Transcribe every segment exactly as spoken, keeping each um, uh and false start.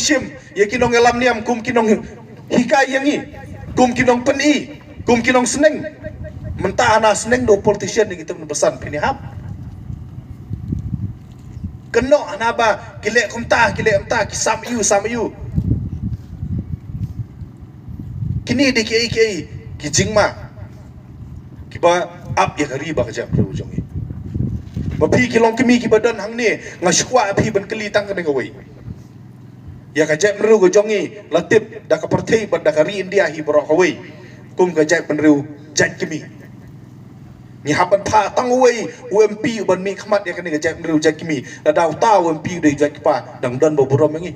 shim ïa ki nongïalam niam kum ki nonghikai ïa ngi, kum ki nongpyni, kum ki nongsneng. Mynta hana sneng da u politician ïa ki tymmen basan phin ïahap. Kynnoh hana ba ki leh kumta, ki leh kumta, ki sam ïu, sam ïu. Kine dei kiei kiei ki jingma kiba ap ïa ka ri bad ka jaitbynriew jong ngi. Ba phi ki longkmie kiba don hangne, nga sngewkwah phi ban kylli tang kane kawei. Ïa ka jaitbynriew ka jong ngi la tip da ka pyrthei bad da ka ri India hi baroh kawei kum ka jaitbynriew jaitkmie. Ngi hap ban phah tang uwei u MP u ban mihkhmat ïa kane ka jaitbynriew jaitkmie. Lada uta u MP u dei jaitkpa, dang don ba burom ïa ngi,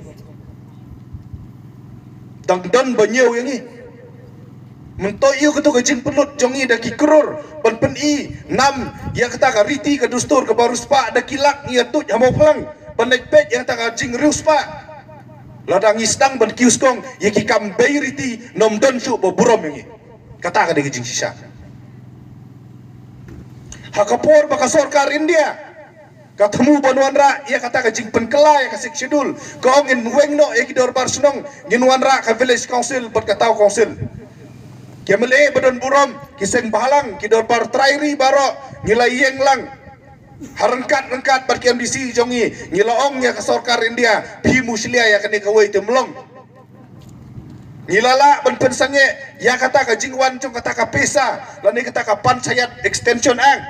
dang don ba ñiew ïa ngi. Mynta ïoh kato ka jingpynlut jong ngi da ki klur ban pyni nam ïa kata ka riti ka dustur kaba riewspah, da ki lak ngi ïa tuid ha Mawphlang ban leit peit ïa kata ka jingriewspah. Lada ngi sdang ban kiew skong ïa ki kam bei riti, ym don shuh ba burom ïa ngi. Kata ka dei ka jingshisha. Ha ka por ba ka sorkar India ka thmu ban wanrah ïa kata ka jingpynkylla ïa ka Sixth Schedule, ka ong ngin weng noh ïa ki dorbar shnong, ngin wanrah ka Village Council bad ka Town Council. Ki MLA ba don burom, ki seng bhalang, ki dorbar trai ri baroh, ngi la ïeng lang ha ryngkat ryngkat bad ki MDC jong ngi, ngi la ong ïa ka sorkar India, phi mushlia ïa kane kawei te, ym long. Ngi la lah ban pynsangeh ïa kata ka jingwan jong kata ka pisa, lane kata ka Panchayat Extension Act,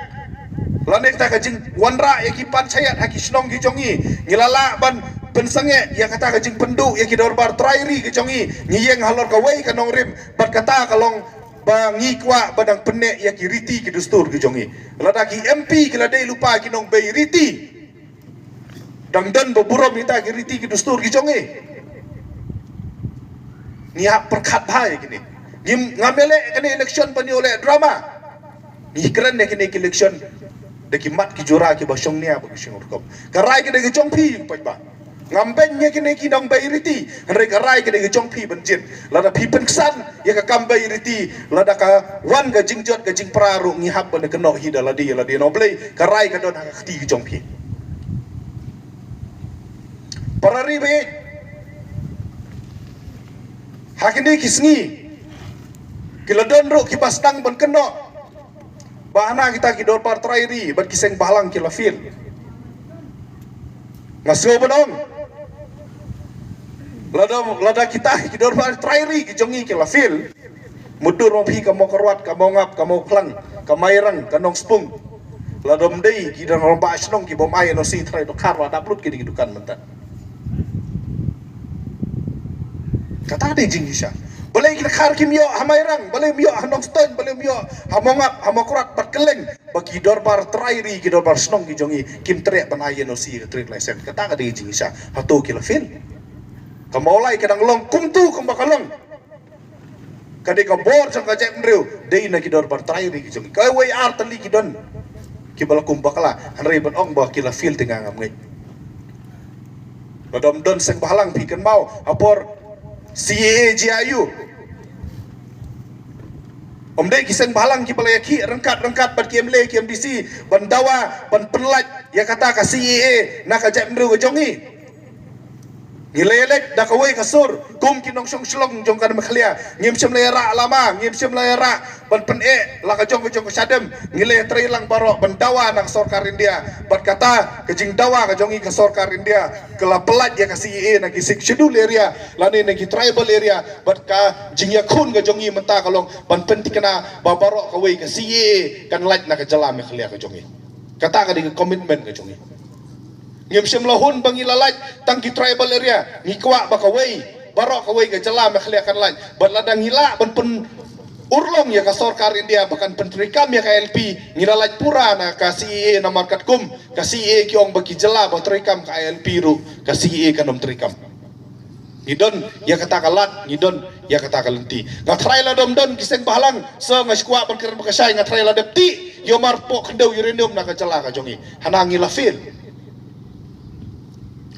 lane kata ka jingwanrah ïa ki panchayat ha ki shnong ki jong ngi. Ngi la lah ban pynsangeh ïa kata ka jingpynduh ïa ki dorbar trai ri ki jong ngi. Ngi ïeng halor kawei ka nongrim, bad kata ka long ba ngi kwah ba dang pynneh ïa ki riti ki dustur ki jong ngi. Lada ki MP ki la dei lypa ki nongbei riti, dang don ba burom ïa kita ki riti ki dustur ki jong ngi. Ngi hap pyrkhat bha ïa kine. Ngim, ngam ïaleh kane election ban ïoh leh drama. Ngi kren ïa kine ki election da ki mat ki jura kiba shongnia bad ki shongrukom. Ka rai ka dei ka jong phi, paidbah. Ngam beiñ ïa kine ki nongbei riti, hynrei ka rai ka dei ka jong phi ban jied. Lada phi pynksan ïa ka kam bei riti, lada ka wan ka jingjot ka jingpra ruh, ngi hap ban kynnoh hi da lade lade. Namar balei? Ka rai ka don ha ka kti ka jong phi. Para ri baieit, ha kine ki sngi ki la don ruh kiba sdang ban kynnoh ba hana kita ki dorbar trai ri bad ki seng bhalang ki la fail. Nga sngew ban ong, lada, lada kita ki dorbar trai ri ki jong ngi ki la fail, mutdur ma phi ka Mawkyrwat, ka Mawngap, ka Mawphlang, ka Mairang, ka Nongspung, lada ym dei ki rangbah shnong ki bym ai NOC, trai Dkhar la dap lut kine ki dukan mynta. Kata dei jingshisha. Balei ki Dkhar kim ïoh ha Mairang, balei ym ïoh ha Nongstoiñ, balei ym ïoh ha Mawngap, ha Mawkyrwat bad kylleng, ba ki dorbar trai ri, ki dorbar shnong ki jong ngi kim treh ban ai NOC, ka trade license? Kata ka dei jingshisha. Hato ki la fail? Ka Mawlai ka dang long kumto kumba ka long. Ka dei ka bor jong ka jaitbynriew, dei na ki dorbar trai ri ki jong ngi. Kawei ar tylli ki don kiba la kum bakla, hynrei ban ong ba ki la fail te nga ngam ngeit. Lada ym don seng bhalang, phi kynmaw ha por CAA GRU, ym dei ki seng bhalang kiba la ïakhih ryngkat ryngkat bad ki MLA ki MDC ban dawa ban pynlait ïa kata ka CAA na ka jaitbynriew ka jong ngi? Ngi la ïaleit da kawei ka sur kum ki nongshong shnong jong ka Meghalaya. Ngim shym la ïarah lama, ngim shym la ïarah ban pyneh la ka jong ka jong ka shadem. Ngi la ïatrei lang baroh ban dawa na ka sorkar India. Bad kata ka jingdawa ka jong ngi ka sorkar India ka la pynlait ïa ka CAA na ki Sixth Schedule area lane na ki tribal area. Bad ka jingïakhun ka jong ngi mynta ka long ban pynthikna ba baroh kawei ka CAA kan lait na ka jylla Meghalaya ka jong ngi. Kata ka dei ka commitment ka jong ngi. Ngim shym la hun ba ngi la lait tang ki tribal area. Ngi kwah ba kawei, baroh kawei ka jylla Meghalaya kan lait. Bad lada ngi lah ban pynurlong ïa ka sorkar India ba kan pyntreikam ïa ka ILP, ngi la lait pura na ka CAA, namar katkum ka CAA ki ong ba ki jylla ba treikam ka ILP ruh, ka CAA kan ym treikam. Ngi don ïa kata ka lad, ngi don ïa kata ka lynti. Nga tharai lada ym don ki seng bhalang, sa nga sngewkwah ban kren ba ka shai, nga tharai la dep tih ïa u marpoh khyndew uranium na ka jylla ka jong ngi. Hana ngi la fail.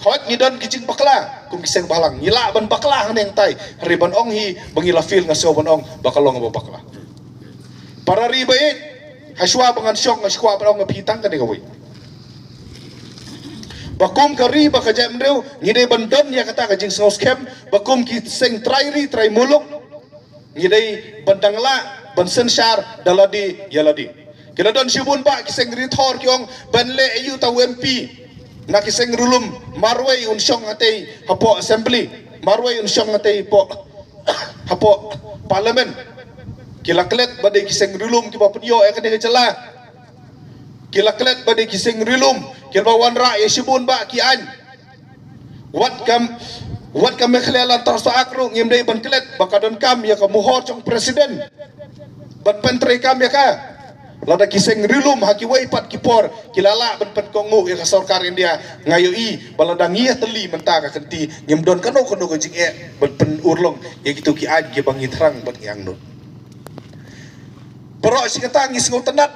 Hooid ngi don ki jingbakla kum ki seng bhalang, ngi lah ban bakla hangne hangtai, hynrei ban ong hi ba ngi la fail, nga sngew ban ong ba ka long ba bakla. Para ri baieit, hashwa ba ngan shong, nga sngewkwah ban ong ïa phi tang kane kawei. Ba kum ka ri ba ka jaitbynriew ngi dei ban don ïa kata ka jingsngewskhem, ba kum ki seng trai ri trai muluk ngi dei ban dang lah ban synshar da lade ïa lade. Ki la don shibun bah ki seng rithor ki ong ban leh aïu uta u M P na ki seng ri lum, marwei un shong hatei hapoh assembly, marwei un shong hatei hapoh, hapoh parliament. Ki la klet ba dei ki seng ri lum kiba pynïoh ïa kane ka jylla. Ki la klet ba dei ki seng ri lum kiba wanrah ïa shibun bah ki aiñ. Wat kam, wat kam Meghalaya Land Transport Act ruh ngim dei ban klet ba ka donkam ïa ka mohor jong president ban pyntreikam ïa ka. Lada ki seng ri lum ha kiwei pat ki por ki la lah ban pynkohnguh ïa ka sorkar India, nga ïohi ba lada ngi ïatylli mynta ka kynti ngim don kano kano ka jingeh ban pynurlong ïa kito ki aiñ kiba ngi thrang ban ngi angnud. Baroh shi katta ngi sngewtynnat